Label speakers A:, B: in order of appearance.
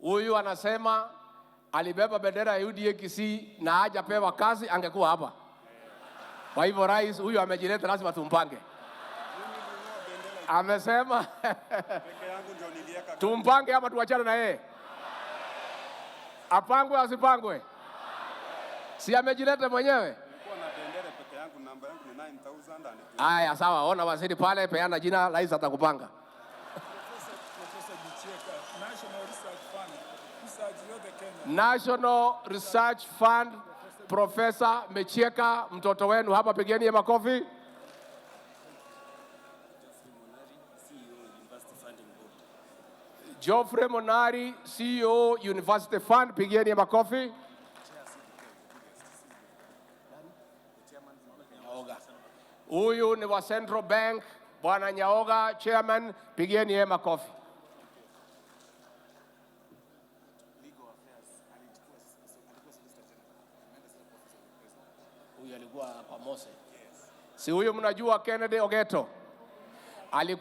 A: Huyu anasema alibeba bendera ya UDA Kisii na hajapewa kazi, angekuwa hapa. Kwa hivyo rais huyu amejileta, lazima tumpange. Amesema
B: Peke yangu ndio niliweka.
A: Tumpange ama tuachane na yeye? Apangwe asipangwe? Si amejileta mwenyewe?
B: Nilikuwa na bendera peke yangu, namba yangu ni 9000 and
A: Haya, sawa, ona waziri pale, peana jina, rais atakupanga.
C: Professor Gicheka, National Research Fund, research yote Kenya.
A: National Research Fund, Professor Michieka, mtoto wenu hapa, pigeni ye makofi.
D: Geoffrey Monari, CEO, University Funding Board.
A: Geoffrey Monari, CEO, University Fund, pigieni ye makofi. Nyaoga. Huyu ni wa Central Bank, Bwana Nyaoga, chairman, pigieni ye makofi.
D: Legal Affairs, alikuwa Solicitor General, ameenda sasa kwa Office of the President.
A: Huyu alikuwa kwa Mose. Si huyu mnajua Kennedy Ogeto alikuwa